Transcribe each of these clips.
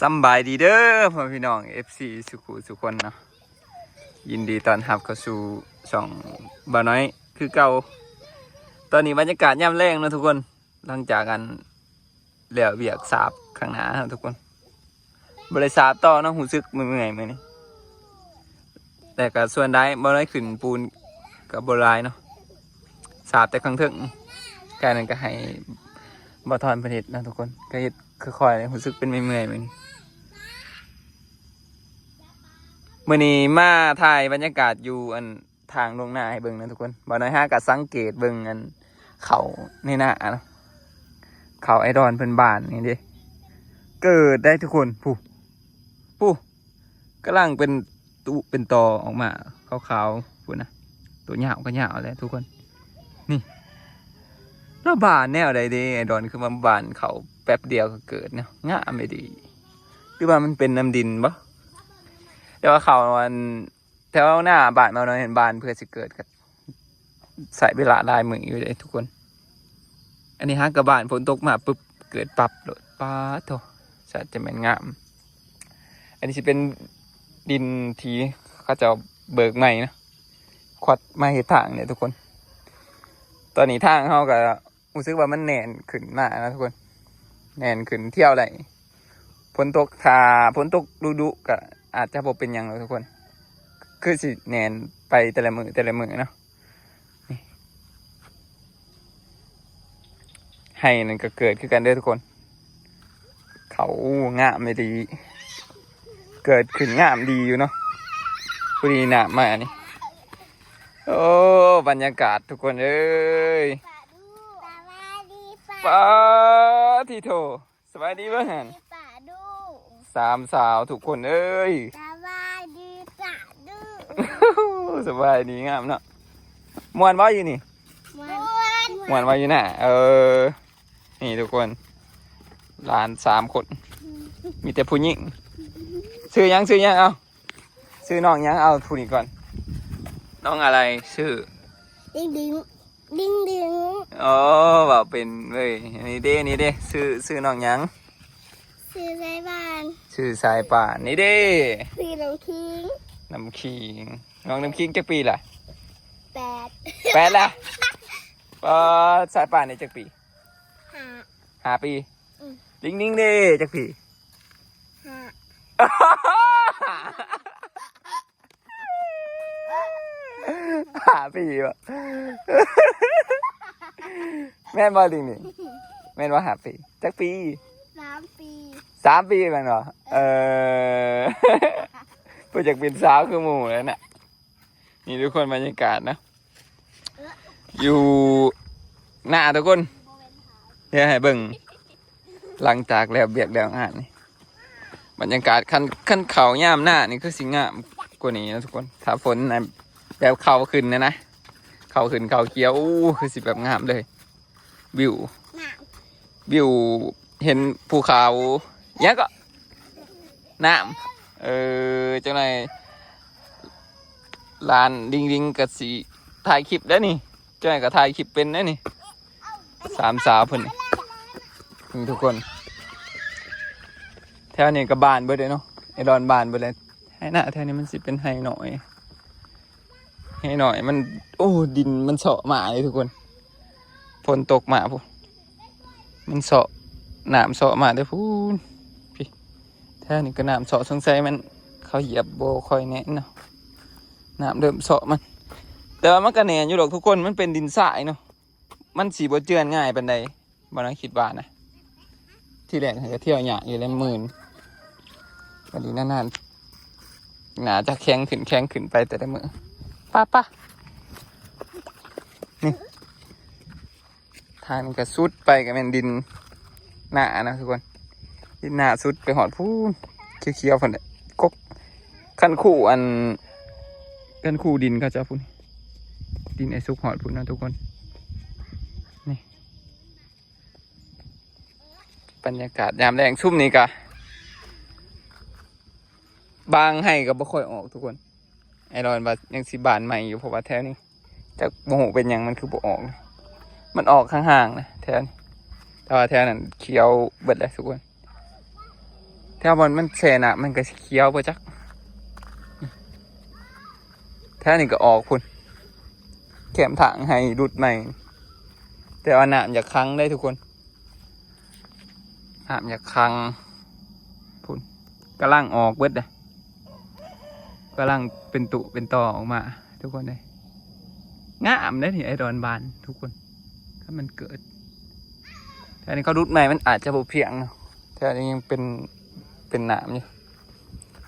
ສຳບາຍດີເດີພໍ່ແມ່ພີ່ນ້ອງ ເອັຟຊີ ສູ່ຜູ້ສູ່ຄົນເນາະ, ຍິນດີຕ້ອນຮັບເຂົ້າສູ່ຊ່ອງບ່າວນ້ອຍຄືເກົ່າ. ຕອນນີ້ບັນຍາກາດຍາມແລງເນາະທຸກຄົນ, ຫຼັງຈາກອັນແລ້ວວຽກສາບຂ້າງໜ້າເນາະທຸກຄົນ, ບໍ່ໄດ້ສາບຕໍ່ເນາະ, ຮູ້ສຶກເມື່ອຍໆມື້ນີ້. ແຕ່ກໍສ່ວນຫຼາຍບໍ່ໄດ້ຂຶ້ນປູນ ກໍບໍ່ຫຼາຍເນາະ, ສາບແຕ່ຂ້າງເທິງ. ກາຍນັ້ນກໍໃຫ້ບໍ່ທອນເພິ່ນເຮັດເນາະທຸກຄົນ, ກໍເຮັດຄ່ອຍໆ ຮູ້ສຶກເປັນເມື່ອຍໆມື້ນີ້. ມື້ນີ້ມາຖ່າຍບັນຍາກາດຢູ່ອັນ ທາງລົງນາໃຫ້ເບິ່ງນະທຸກຄົນ. ບ່າວນ້ອຍຫາກໍສັງເກດເບິ່ງອັນເຂົ້າໃນນາເນາະ, ເຂົ້າໄອ້ດອນເພິ່ນບານນີ້ເດ້ ເກີດໄດ້ທຸກຄົນ. ຜູ້ ຜູ້ ກຳລັງເປັນຕຸເປັນຕໍອອກມາຂາວໆພຸ້ນນະ, ໂຕຍາວກໍຍາວແຫຼະທຸກຄົນ. ນີ້ ລາວບານແນວໃດເດ້ ໄອ້ດອນ ຄືວ່າບານເຂົ້າແປັບດຽວກໍເກີດເນາະ, ງາມອີ່ຫຼີ. ຫຼືວ່າມັນເປັນນ້ຳດິນບໍ? ແຕ່ວ່າເຂົ້າອັນ ແຖວໜ້າບ້ານເຮົາເນາະ ເຫັນບານເພື່ອຊິເກີດ ກໍໃຊ້ເວລາຫຼາຍມື້ຢູ່ເດ້ທຸກຄົນ. ອັນນີ້ຫາກະບານ ຝົນຕົກມາປຶບ ເກີດປັບໂລດ. ປາດໂທ້ ສັດຈະແມ່ນງາມ. ອັນນີ້ຊິເປັນດິນທີ່ເຂົາເຈົ້າເບີກໃໝ່ເນາະ, ຂວັດມາເຮັດທາງເດ້ທຸກຄົນ. ຕອນນີ້ທາງເຮົາກໍ ຮູ້ສຶກວ່າມັນແໜ້ນຂຶ້ນມານະທຸກຄົນ, ແໜ້ນຂຶ້ນທ່ຽວໄດ້. ຝົນຕົກ ຖ້າຝົນຕົກດຸໆ ກໍອາດຈະບໍ່ເປັນຫຍັງດອກທຸກຄົນ, ຄືຊິແໜ້ນໄປແຕ່ລະມື້ແຕ່ລະມື້ເນາະ. ນີ້ ໄຮ່ນັ້ນກໍເກີດຄືກັນເດີທຸກຄົນ. ເຂົ້າງາມອີ່ຫຼີ, ເກີດຂຶ້ນງາມດີຢູ່ເນາະ. ພໍດີນ້ຳມານີ້. ໂອ້ ບັນຍາກາດທຸກຄົນເອີຍ. ປາ ປາ ປາ ປາ ທີໂທ ສະບາຍດີເບິ່ງຫັ້ນ. ປາດຸ ສາມສາວທຸກຄົນເອີຍ. ສະບາຍດີປາດຸ. ສະບາຍດີ ງາມເນາະ. ມ່ວນບໍ່ຢູ່ນີ້? ມ່ວນ ມ່ວນບໍ່ຢູ່ນະ? ເອີ ນີ້ທຸກຄົນ ຫຼານສາມຄົນ ມີແຕ່ຜູ້ຍິງ. ຊື່ຫຍັງ? ຊື່ຫຍັງ? ເອົາ ຊື່ນ້ອງຫຍັງ? ເອົາຜູ້ນີ້ກ່ອນ. ນ້ອງອະໄລ? ຊື່ ດິງດິງ ດິງດິງ. ໂອ້ ເວົ້າເປັນເວີຍ. ນີ້ເດ້ ນີ້ເດ້ ຊື່ ຊື່ນ້ອງຫຍັງ? ຊື່ສາຍປານ. ຊື່ສາຍປານ. ນີ້ເດ້ ຊື່ນ້ຳຄິງ. ນ້ຳຄິງ. ນ້ອງນ້ຳຄິງຈັກປີລະ? ແປດ ແປດລະ. ປາ ສາຍປານນີ້ຈັກປີ? ຫ້າ ຫ້າປີ. ອືມ ດິງດິງເດ້ ຈັກປີ? ຫ້າ ຫ້າປີບໍ? ແມ່ນບໍ່ດິງດິງ? ແມ່ນບໍ່ ຫ້າປີ? ຈັກປີ? ສາມປີ. ສາມປີແມ່ນບໍ່? ເອີ ເອີ ບໍ່ຢາກເປັນສາວຄືໝູ່ແລ້ວນະ. ນີ້ທຸກຄົນ ບັນຍາກາດເນາະ ຢູ່ໜ້າທຸກຄົນ. ດຽວໃຫ້ເບິ່ງ ຫຼັງຈາກແລ້ວວຽກແລ້ວງານນີ້ ບັນຍາກາດ ຄັນ ຄັນເຂົ້າຍາມໜ້ານີ້ຄືຊິງາມກວ່ານີ້ເນາະທຸກຄົນ. ຖ້າຝົນນະ ແບບເຂົ້າຂຶ້ນນະນະ ເຂົ້າຂຶ້ນເຂົ້າຂຽວ ໂອ້ ຄືຊິແບບງາມເລີຍ. ວິວ ວິວເຫັນພູເຂົາ ຫຍັງເກາະ ນ້ຳ. ເອີ ຈັ່ງໃດຫຼານດິງດິງກໍຊິຖ່າຍຄລິບໄດ້ນີ້, ຈັ່ງໃດກໍຖ່າຍຄລິບເປັນໄດ້ນີ້ ສາມສາວເພິ່ນນີ້. ນີ້ທຸກຄົນ ແຖວນີ້ກໍບານເບິດເດ້ເນາະ, ໄອ້ດອນບານເບິດແລ້ວ. ໄຮ່ນາແຖວນີ້ມັນຊິເປັນໄຮ່ນ້ອຍ ໄຮ່ນ້ອຍ ມັນ ໂອ້ ດິນມັນເຊາະມາເດ້ທຸກຄົນ. ຝົນຕົກມາພຸ້ນ ມັນເຊາະ ນ້ຳເຊາະມາແຕ່ພຸ້ນ. ພີ້ ແຖວນີ້ກໍນ້ຳເຊາະ, ສົງໄສມັນ ເຂົາຢຽບບໍ່ຄ່ອຍແໜ້ນເນາະ, ນ້ຳເລີ່ມເຊາະມັນ. ແຕ່ວ່າມັນກໍແໜ້ນຢູ່ດອກທຸກຄົນ, ມັນເປັນດິນຊາຍເນາະ, ມັນຊິບໍ່ເຈື່ອນງ່າຍປານໃດ. ບໍ່ນະ ຄິດວ່ານະ. ທີແລກຫັ້ນກໍທ່ຽວຍາກຢູ່ແຫຼະ ມື່ນ ບັດນີ້ນານໆ ໜ້າຈະແຂງຂຶ້ນ ແຂງຂຶ້ນໄປແຕ່ລະມື້. ປະ ປະ ນີ້ ທາງນີ້ກໍສຸດໄປກໍແມ່ນດິນນານະທຸກຄົນ, ດິນນາສຸດໄປຮອດພຸ້ນ ຂຽວໆ ພຸ້ນແຫຼະ. ກົກ ຄັນຄູອັນ ຄັນຄູດິນເຂົາເຈົ້າພຸ້ນ, ດິນໄອ້ສຸກຮອດພຸ້ນນະທຸກຄົນ. ນີ້ ບັນຍາກາດຍາມແລງ ຊຸມນີ້ກະບາງໄຮ່ກໍບໍ່ຄ່ອຍອອກທຸກຄົນ. ໄອ້ດອນວ່າຍັງຊິບານໃໝ່ຢູ່ ເພາະວ່າແຖວນີ້ຈັກບໍ່ຮູ້ເປັນຫຍັງມັນຄືບໍ່ອອກ, ມັນອອກຫ່າງໆ ນະແຖວນີ້, ແຕ່ວ່າແຖວນັ້ນຂຽວເບິດແລ້ວທຸກຄົນ. ຖວບ່ອນມັນແຊ່ນ້ຳມັນກໍຊິຂຽວບໍ່ຈັກ. ແຖວນີ້ກໍອອກພຸ້ນ ແຄມທາງໃຫ້ຫຼຸດໃໝ່ ແຕ່ວ່ານ້ຳຢາກຂັງເດ້ທຸກຄົນ ນ້ຳຢາກຂັງພຸ້ນ ກຳລັງອອກເບິດເດ້ ກຳລັງເປັນຕຸເປັນຕໍອອກມາທຸກຄົນເດ້. ງາມເດ້ນີ້ໄອ້ດອນບານທຸກຄົນ ຖ້າມັນເກີດ ແຖວນີ້ເຂົາດຸດໃໝ່ ມັນອາດຈະບໍ່ພຽງເນາະ ແຖວນີ້ຍັງເປັນ ເປັນນ້ຳຢູ່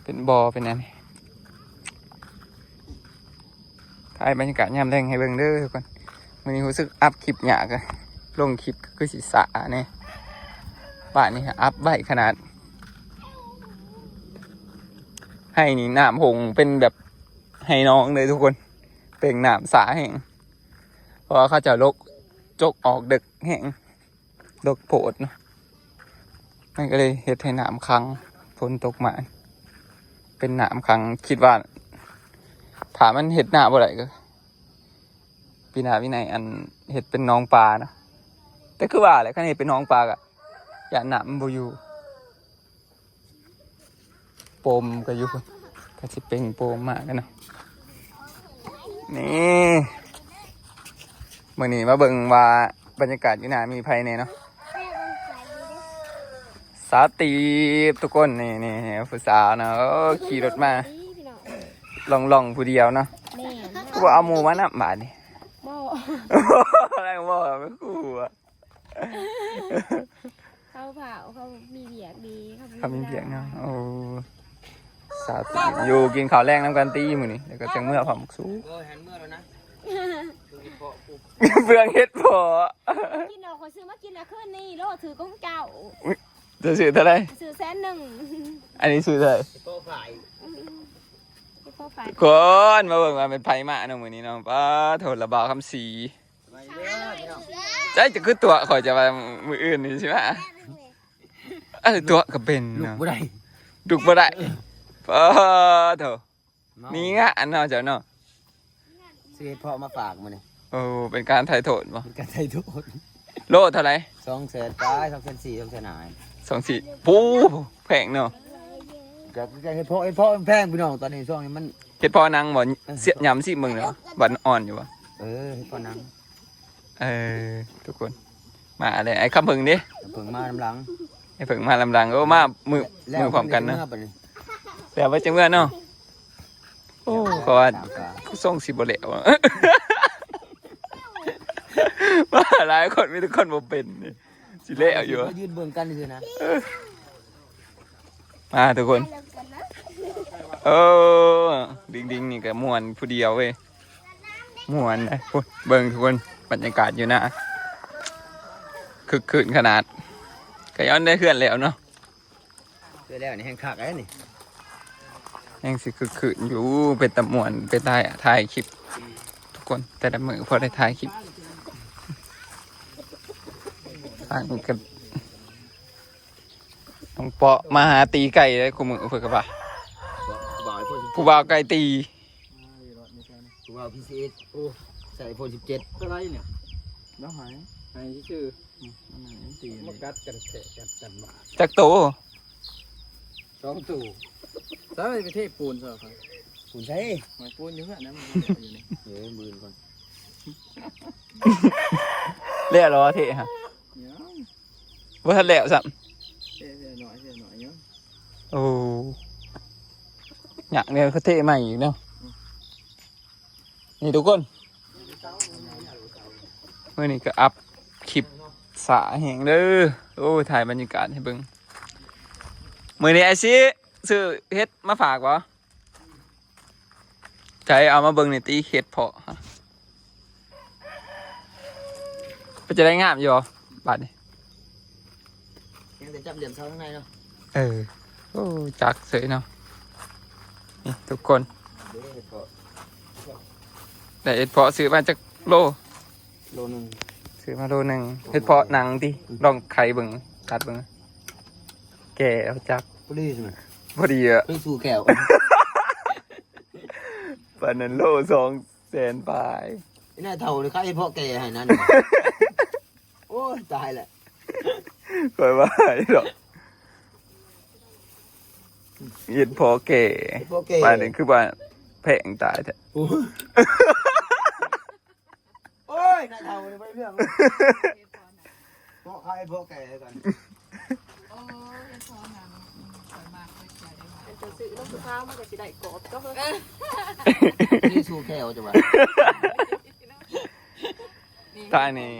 ເປັນບໍ່ ເປັນຫຍັງນີ້. ຖ່າຍບັນຍາກາດຍາມແລງໃຫ້ເບິ່ງເດີທຸກຄົນ. ມື້ນີ້ຮູ້ສຶກອັບຄລິບຍາກ ລົງຄລິບກໍຄືຊິຊ້າແດ່. ບ້ານນີ້ອັບໄວຂະໜາດ ໄຮ່ນີ້ນ້ຳຫົ່ງເປັນແບບໄຮ່ໜອງເລີຍທຸກຄົນ ເປັ່ງນ້ຳຊ້າແຮງ ເພາະວ່າເຂົາເຈົ້າລົກ ຈົກອອກເດິກແຮງ ດົກໂພດເນາະ ມັນກໍເລີຍເຮັດໃຫ້ນ້ຳຂັງ ຝົນຕົກມາເປັນນ້ຳຂັງ. ຄິດວ່າຖ້າມັນເຮັດນາບໍ່ໄດ້ກໍ ປີໜ້າປີໃນອັນເຮັດເປັນໜອງປາເນາະ ແຕ່ຄືວ່າແຫຼະ ຄັນເຮັດເປັນໜອງປາກໍຢ້ານນ້ຳມັນບໍ່ຢູ່. ໂປມກໍຢູ່ ກໍຊິເປັ່ງໂປມມາກັນເນາະ. ນີ້ ມື້ນີ້ມາເບິ່ງວ່າບັນຍາກາດຢູ່ໜ້າມີໃຜແດ່ເນາະ. ສາວຕີບທຸກຄົນ ນີ້ໆ ຜູ້ສາວເນາະ ໂອ້ ຂີ່ລົດມາລ່ອງໆຜູ້ດຽວເນາະ. ແມ່ນ ຄືບໍ່ເອົາໝູ່ມານຳບາດນີ້. ບໍ່ ບໍ່ໄດ້ບໍ່ ໄປຄູ່ ເຂົາເຝົ້າ ເຂົາມີວຽກເດ້ ເຂົາມີວຽກເນາະ. ໂອ້ ສາວຕີບຢູ່ ກິນເຂົ້າແລງນຳກັນຕິມື້ນີ້ ແລ້ວກໍຈັ່ງເມືອພ້ອມບັກສູ. ໂອ້ຍ ຫັນເມືອແລ້ວນະ ເປືອງເຫັດເຜາະ ເປືອງເຫັດເຜາະ. ກິນດອກ ຂ້ອຍຊື້ມາກິນລະຄືນນີ້ໂລ ຖືກຂອງເຈົ້າ. ເຈົ້າຊື້ເທົ່າໃດ? ຊື້ແສນໜຶ່ງ. ອັນນີ້ຊື້ເທົ່າໃດ? ເຫັດເຜາະຝ້າຍ ເຫັດເຜາະຝ້າຍ. ທຸກຄົນມາເບິ່ງວ່າແມ່ນໃຜມາເນາະມື້ນີ້ເນາະ. ປາໂທ້ ລະບ່າວຄຳສີ. ໃຈຈະຄືຕົວະ ຂ້ອຍຈະວ່າມື້ອື່ນນີ້ຊິມາ. ເອີ ຕົວະກໍເປັນເນາະ ລຸກບໍ່ໄດ້ ລຸກບໍ່ໄດ້. ເອີ ປາໂທ້ ເມົາ ມີງານເນາະເຈົ້າເນາະ. ຊື້ເຫັດເຜາະມາຝາກມື້ນີ້. ໂອ້ ເປັນການໄຖ່ໂທດບໍ່? ເປັນການໄຖ່ໂທດ. ໂລເທົ່າໃດ? ສອງແສນປາຍ ສອງແສນສີ່ ສອງແສນຫ້າ ສອງສີ່. ໂອ້ ແພງເນາະ. ກໍເຫັດເຜາະ ເຫັດເຜາະມັນແພງພີ່ນ້ອງ ຕອນນີ້ຊ່ວງນີ້ມັນ ເຫັດເຜາະໜັງບໍ່? ເອີ ຢຳຊິເບິ່ງເນາະ ວ່າອ່ອນຢູ່ບໍ່? ເອີ ເຫັດເຜາະໜັງ. ເອີ ທຸກຄົນ ມາແລ້ວ ໄອ້ຄຳເຜິ້ງເດ້? ຄຳເຜິ້ງມານຳຫຼັງ ໄອ້ເຜິ້ງມານຳຫຼັງ. ໂອ້ ມາມື້ ແລ້ວ ມື້ພ້ອມກັນເນາະ ແລ້ວໄປຈັ່ງເມືອເນາະ. ໂອ້ ເພາະວ່າຄືຊົງຊິບໍ່ແລ້ວ ມາຫຼາຍຄົນ ມີແຕ່ຄົນບໍ່ເປັນນີ້ ຊິແລ້ວຢູ່ ມາຢືນເບິ່ງກັນຊື່ນະ. ມາທຸກຄົນ ເອີ ດິງໆ ນີ້ກໍມ່ວນຜູ້ດຽວເວີຍ ມ່ວນເດ້. ພຸ້ນ ເບິ່ງທຸກຄົນ ບັນຍາກາດຢູ່ນາ ຄຶກຄື້ນຂະໜາດ ກໍຍ້ອນໄດ້ເຮືອນແລ້ວເນາະ. ເຮືອນແລ້ວນີ້ແຮ່ງຄັກແລ້ວນີ້ ແຮ່ງຊິຄຶກຄື້ນຢູ່ ເປັນຕາມ່ວນ ເປັນຕາຖ່າຍຄລິບ ທຸກຄົນ ແຕ່ລະມື້ພໍໄດ້ຖ່າຍຄລິບ. ທາງນີ້ກໍ ນ້ອງເປາະມາຫາຕີໄກ່ເດ້ ຄູ່ມື້ເພິ່ນກໍວ່າ ຜູ້ບ່າວໄກ່ຕີ ຜູ້ບ່າວພີຊີເອັສ ໂອ້ ໃສ່ໂຟນສິບເຈັດ ເທົ່າໃດນີ້? ລາວໃຫ້ ໃຫ້ຊື່ໆ ອືມ ມັນໃຫ້ມັນຕີ ມາກັດກັນແທະກັດກັນມາ ຈັກໂຕ? ສອງໂຕ. ໃສ່ໄປເທປູນຊະ ປູນໃສ? ໄມ້ປູນຢູ່ເຮືອນນະ ມັນຢູ່ນີ້ ເອີ ມື້ອື່ນກ່ອນ ແລ້ວລະວະເທຫະ? ຍັງ ບໍ່ທັນແລ້ວຊ້ຳ ເທເທື່ອໜ້ອຍ ເທໜ້ອຍຢູ່. ໂອ້ ຍາກແນວ ຄືເທໃໝ່ອີກເນາະ. ອືມ ນີ້ທຸກຄົນ ມື້ນີ້ກໍອັບຄລິບຊ້າແຮງເດີ. ໂອ້ ຖ່າຍບັນຍາກາດໃຫ້ເບິ່ງ ມື້ນີ້ອ້າຍຊິຊື້ເຫັດມາຝາກບໍ່? ໃຈເອົາມາເບິ່ງນີ້ຕິ ເຫັດເຜາະ ເປັນຈັ່ງໃດ ງາມຢູ່ບໍ່ບາດນີ້? ຍັງແຕ່ຈັບຫຼ່ຽມເສົາທາງໃນເນາະ. ເອີ ໂອ້ ຈັກເສີຍເນາະ. ນີ້ທຸກຄົນ ເດ້ເຫັດເຜາະ ໄດ້ເຫັດເຜາະ ຊື້ມາຈັກໂລ? ໂລໜຶ່ງ ຊື້ມາໂລໜຶ່ງ. ໂອ້ ເຫັດເຜາະໜັງຕິ ອືມ ລອງໄຂເບິ່ງ ກັດເບິ່ງ ແກ່ເອົາຈັກ ພໍດີ ພໍດີອະ ຄືສູ່ແກ້ວ ປານນັ້ນໂລສອງແສນປາຍ. ອີ່ນາຍເຖົ້ານີ້ຂາຍເຫັດເຜາະແກ່ໃຫ້ນັ້ນ ໂອ້ຍ ຕາຍແລ້ວ ຂ້ອຍວ່າດອກ. ເຮັດພໍແກ່ ເຮັດພໍແກ່ ປານນີ້ຄືວ່າແພງຕາຍແທ້. ໂອ້ຍ ໂອ້ຍ ໜ້າເຖົ້ານີ້ບໍ່ໄດ້ເລື່ອງ. ເພາະຂາຍພໍແກ່ກັນ. ໂອ້ຍ ເຮັດພໍນຳ ອືມ ຂ້ອຍມັກເຮັດໃສ່ໄດ້. ເປັນຕົວຊື້ນຳຜູ້ສາວມັນກໍຊິໄດ້ກອບຕົວະ. ນີ້ສູ່ແກ້ວຈັ່ງວ່າ. ຕາຍນີ້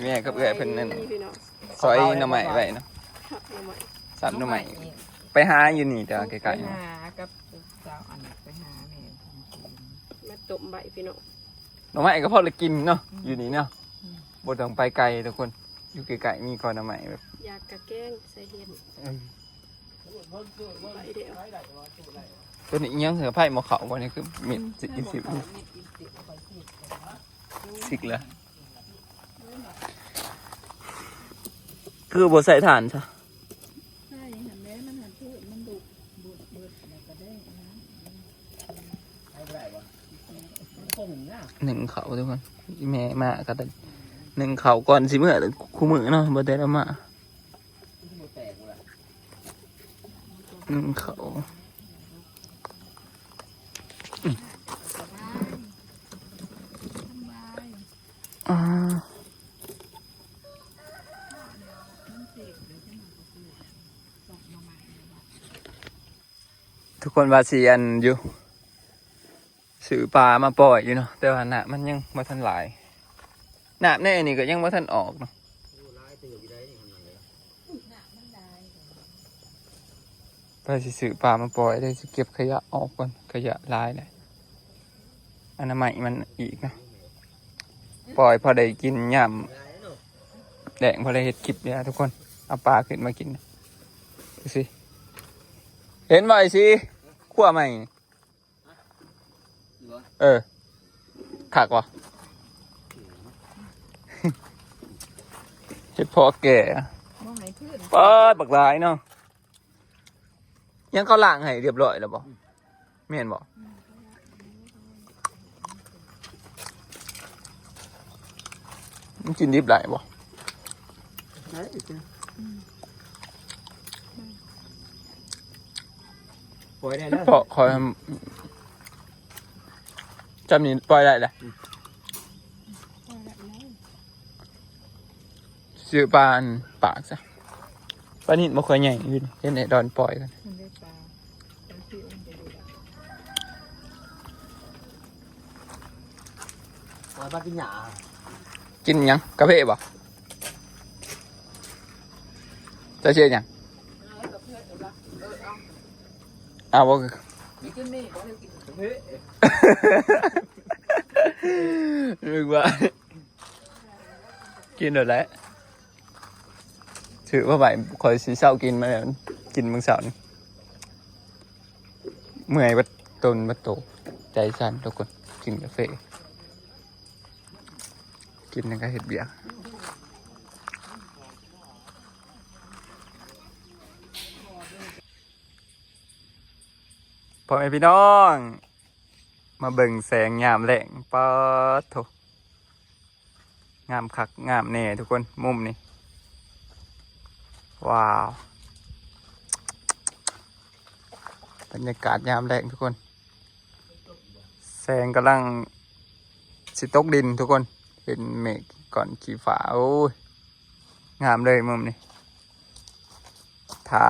ແມ່ກັບເອື້ອຍເພິ່ນນັ້ນ ນີ້ພີ່ນ້ອງ ຊອຍໜໍ່ໄມ້ໄວ້ເນາະ ສັບໜໍ່ໄມ້ ສັບໜໍ່ໄມ້ ໄປຫາຢູ່ນີ້ແຕ່ວ່າໃກ້ໆ ໄປຫາກັບສາວອັນ ໄປຫາແມ່ ມາຕົ້ມໄວ້ພີ່ນ້ອງ. ໜໍ່ໄມ້ກໍພໍໄດ້ກິນເນາະ ອືມ ຢູ່ນີ້ເນາະ ອືມ ບໍ່ຕ້ອງໄປໄກທຸກຄົນ ຢູ່ໃກ້ໆ ມີກໍໜໍ່ໄມ້ແບບ ຢາກກະແກງໃສ່ເຫັດ ອືມ ໄປເດ້ອ. ຕົວນີ້ອີ່ຫຍັງ ເສືອໄຜ່ໝໍ້ເຂົ້າບໍ່? ນີ້ຄືມີດ ອືມ ສິບ ສິບ ສິກແລ້ວ ຄືບໍ່ໃສ່ຖ່ານຊະ? ໃສ່ຫັ້ນແຫຼະ ມັນຫັ້ນພືດມັນດຸ ເບິດໆ ແລ້ວກໍໄດ້ນະ. ໜຶ້ງເຂົ້າທຸກຄົນ ອີ່ແມ່ມາກໍໄດ້ໜຶ້ງເຂົ້າກ່ອນຊິເມືອ ຄູ່ມື້ເນາະ ບໍ່ແຕ່ລະມາ ໜຶ້ງເຂົ້າ ອາ ທຸກຄົນວ່າຊິອັນຢູ່ ຊື້ປາມາປ່ອຍຢູ່ເນາະ ແຕ່ວ່ານ້ຳມັນຍັງບໍ່ທັນຫຼາຍ ນ້ຳໃນອັນນີ້ກໍຍັງບໍ່ທັນອອກເນາະ. ໂອ້ ຫຼາຍເຕີບຢູ່ໃດນີ້ ໄປຊິຊື້ປາມາປ່ອຍເດ້ ຊິເກັບຂະຫຍະອອກກ່ອນ ຂະຫຍະຫຼາຍແຫຼະ ອະນາໄມມັນອີກເນາະ ປ່ອຍພໍໄດ້ກິນຍາມແລງ ພໍໄດ້ເຮັດຄລິບເດ້ທຸກຄົນ ເອົາປາຂຶ້ນມາກິນ ດູຊິ ເຫັນບໍ່ໄອ້ສີ ຄົວໃໝ່ ເອີ ຄັກບໍ່? ເຮັດພໍແກ່ ບໍ່ໃຫ້ພື້ນ ປາດ ບັກຫຼາຍເນາະ ຍັງເຂົາລ້າງໃຫ້ຮຽບຮ້ອຍແລ້ວບໍ່? ອືມ ແມ່ນບໍ່? ອືມ ມັນກິນດິບໄດ້ບໍ່? ໄດ້ຢູ່ ອືມ ປ່ອຍໄດ້ແລ້ວ ເພາະຂ້ອຍ ຈຳນີ້ປ່ອຍໄດ້ແຫຼະ ອືມ ຊື້ປາອັນປາກຊະ ປານິນບໍ່ຄ່ອຍໃຫຍ່ຢູ່ ເຫັນໄອ້ດອນປ່ອຍກັນ ມັນໄດ້ປາ ປາ ປາກິນຫຍ້າ ກິນຫຍັງ? ກາເຟບໍ່? ເຈົ້າຊິເຮັດຫຍັງ? ເອົາບໍ່? ກິນໝີ່ບໍ່? ກິນກາເຟ ນຶກວ່າ ກິນໂລດແຫຼະ ຖືວ່າໄປ ຂ້ອຍຊິເຊົາກິນມາແລ້ວ ກິນມື້ເຊົ້ານີ້ ເມື່ອຍເບິດຕົນເບິດໂຕ ໃຈສັ່ນທຸກຄົນ ກິນກາເຟ ກິນແລ້ວກໍເຮັດວຽກ ພໍ່ແມ່ພີ່ນ້ອງ ມາເບິ່ງແສງຍາມແລງ ປາດໂທ້ ງາມຄັກງາມແນ່ທຸກຄົນ ມຸມນີ້ ວ້າວ ບັນຍາກາດຍາມແລງທຸກຄົນ ແສງກຳລັງຊິຕົກດິນທຸກຄົນ ເຫັນເມກກ້ອນຂີ້ຟ້າ ໂອ້ຍ ງາມເລີຍມຸມນີ້ ຖ້າ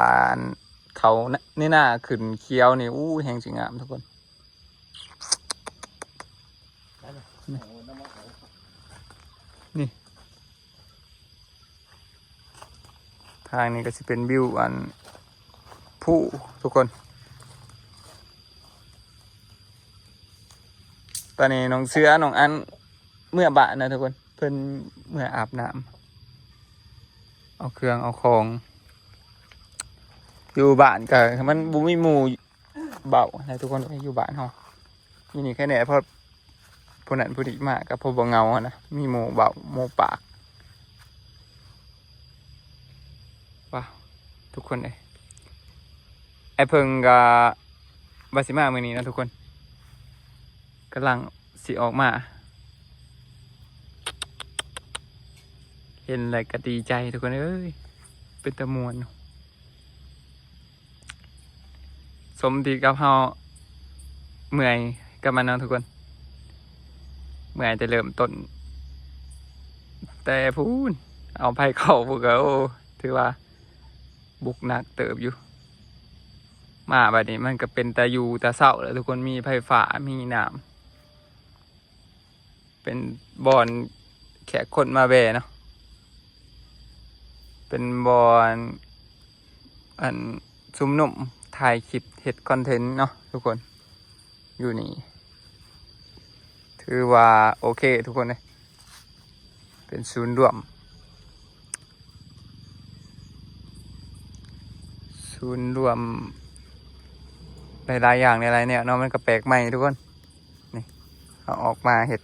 ເຂົ້າໃນນາຂຶ້ນຂຽວນີ້ ໂອ້ຍ ແຮງຊິງາມທຸກຄົນ ນີ້ ທາງນີ້ກໍຊິເປັນວິວອັນພູທຸກຄົນ ຕອນນີ້ນ້ອງເສືອ ນ້ອງອັນ ເມືອບ້ານນະທຸກຄົນ ເພິ່ນເມືອອາບນ້ຳ ເອົາເຄື່ອງເອົາຂອງ ຢູ່ບ້ານກະມັນບໍ່ມີໝູ່ເວົ້ານະທຸກຄົນເອີຍ ຢູ່ບ້ານເຮົາ ຢູ່ນີ້ແຄ່ແນ່ ເພາະຜູ້ນັ້ນຜູ້ນີ້ມາກະພໍບໍ່ເຫງົາຫັ້ນນະ ມີໝູ່ເວົ້າໝູ່ປາກ ວ້າວ ທຸກຄົນເອີຍ ອ້າຍເພິ່ງກະວ່າຊິມາມື້ນີ້ເນາະທຸກຄົນ ກຳລັງຊິອອກມາ ເຫັນແລ້ວກະດີໃຈທຸກຄົນເອີຍ ເປັນຕາມ່ວນ ໂ ສົມທີ່ກັບເຮົາເມື່ອຍກັບມັນເນາະທຸກຄົນ. ເມື່ອຍແຕ່ເລີ່ມຕົ້ນ ແຕ່ພຸ້ນ ເອົາໄຟເຂົ້າພຸ້ນກໍ ໂອ້ ຖືວ່າບຸກໜັກເຕີບຢູ່. ມາບັດນີ້ມັນກໍເປັນຕາຢູ່ຕາເຊົາແລ້ວທຸກຄົນ ມີໄຟຟ້າ ມີນ້ຳ. ເປັນບ່ອນແຂກຄົນມາແວ່ເນາະ ເປັນບ່ອນ ອັນ ຊຸມນຸມ ຖ່າຍຄລິບ ເຮັດຄອນເທັນເນາະທຸກຄົນ. ຢູ່ນີ້ຖືວ່າໂອເຄທຸກຄົນເດ້ ເປັນສູນລວມ ສູນລວມຫຼາຍໆຢ່າງຫຼາຍໆແນວເນາະ ມັນກໍແປກໃໝ່ທຸກຄົນ. ນີ້ ເຮົາອອກມາເຮັດ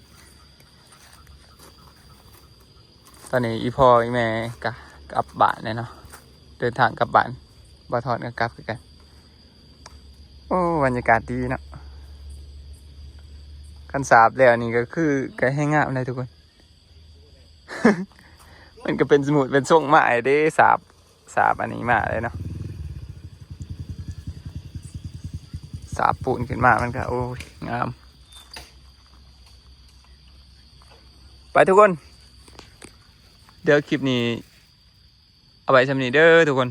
ຕອນນີ້ອີ່ພໍ່ອີ່ແມ່ກໍກັບບ້ານແລ້ວເນາະ ເດີນທາງກັບບ້ານ ບ່າວທອນກໍກັບຄືກັນ. ໂອ້ ບັນຍາກາດດີເນາະ ຄັນສາບແລ້ວນີ້ກໍຄື ກໍແຮງງາມເລີຍທຸກຄົນ. ມັນກໍເປັນສະໝຸດເປັນຊົງມາເດ້ ສາບ ສາບອັນນີ້ມາເລີຍເນາະ ສາບປູນຂຶ້ນມາ ມັນກໍ ໂອ້ຍ ງາມ. ໄປທຸກຄົນ ດຽວຄລິບນີ້ເອົາໄວ້ສ່ຳນີ້ເດີທຸກຄົນ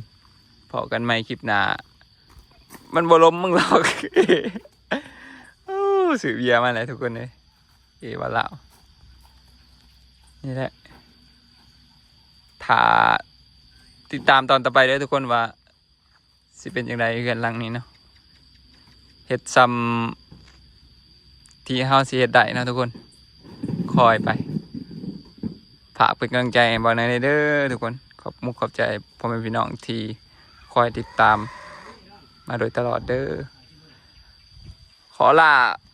ພໍ້ກັນໃໝ່ຄລິບໜ້າ. ມັນບໍ່ລົມມຶງຫຼອກ ໂອ້ ຊື້ເບຍມາແລ້ວທຸກຄົນເອີຍ ເອວາລາວ ນີ້ແຫຼະ ຖ້າຕິດຕາມຕອນຕໍ່ໄປເດີທຸກຄົນວ່າ ຊິເປັນຈັ່ງໃດເຮືອນຫຼັງນີ້ເນາະ ເຮັດຊ່ຳທີ່ເຮົາຊິເຮັດໄດ້ເນາະທຸກຄົນ. ຄອຍໄປ ຝາກເປັນກຳລັງໃຈໃຫ້ບ່າວໜ້ອຍແດ່ເດີທຸກຄົນ. ຂອບມຸກຂອບໃຈພໍ່ແມ່ພີ່ນ້ອງທີ່ຄອຍຕິດຕາມມາໂດຍຕະຫຼອດເດີ. ຂໍລາ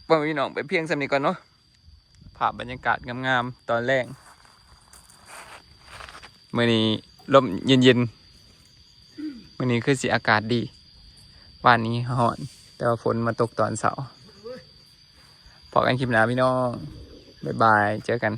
ພໍ່ແມ່ພີ່ນ້ອງໄປພຽງສ່ຳນີ້ກ່ອນເນາະ. ພາບບັນຍາກາດງາມໆຕອນແລງ ມື້ນີ້ລົມເຢັນໆ ມື້ນີ້ຄືຊິອາກາດດີ ວານນີ້ຮ້ອນ ແຕ່ວ່າຝົນມາຕົກຕອນເຊົ້າ. ພໍ້ກັນຄລິບໜ້າພີ່ນ້ອງ ບາຍບາຍ ເຈີກັນ.